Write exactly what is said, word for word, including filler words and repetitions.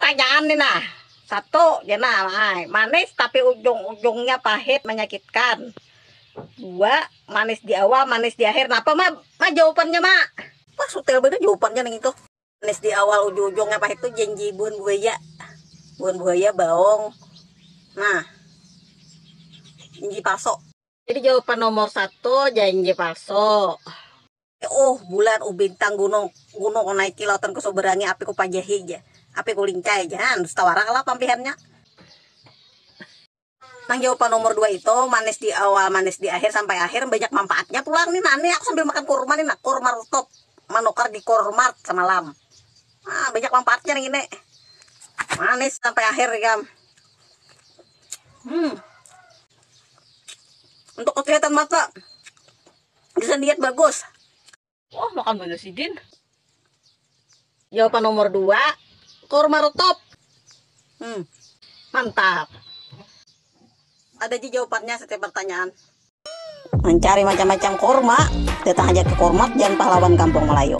Pertanyaan nih nah. Satu, ya nah, ay, manis tapi ujung-ujungnya pahit menyakitkan. Dua, manis di awal, manis di akhir. Napa ma? Ma jawabannya ma? Wah, sutil banget jawabannya nih itu. Manis di awal, ujung-ujungnya pahit tuh janji buhan buaya. Buhan buaya baong. Nah, janji palsu. Jadi jawaban nomor satu, janji palsu. Oh, bulan, oh, bintang, gunung, gunung ku naiki, lautan ku suberangi, api ku pajahi ja, api ku lincai ja. Han, dusta wara kalo pampihannya. Nang jawaban nomor dua itu, manis di awal, manis di akhir, sampai akhir, banyak manfaatnya pulang nih. Nah, nih aku sambil makan kurma nih, nah, kurma rutop, manukar di Kormart samalam. Nah, banyak manfaatnya nih ini. Manis sampai akhir, ikam. Hmm. Untuk kesehatan mata, bisa diet bagus. Wah, makan banyak sidin. Jawaban nomor dua, kurma rutop. Hmm, mantap. Ada aja jawabannya setiap pertanyaan. Mencari macam-macam kurma, datang aja ke Kormart, Jalan Pahlawan, Kampung Melayu.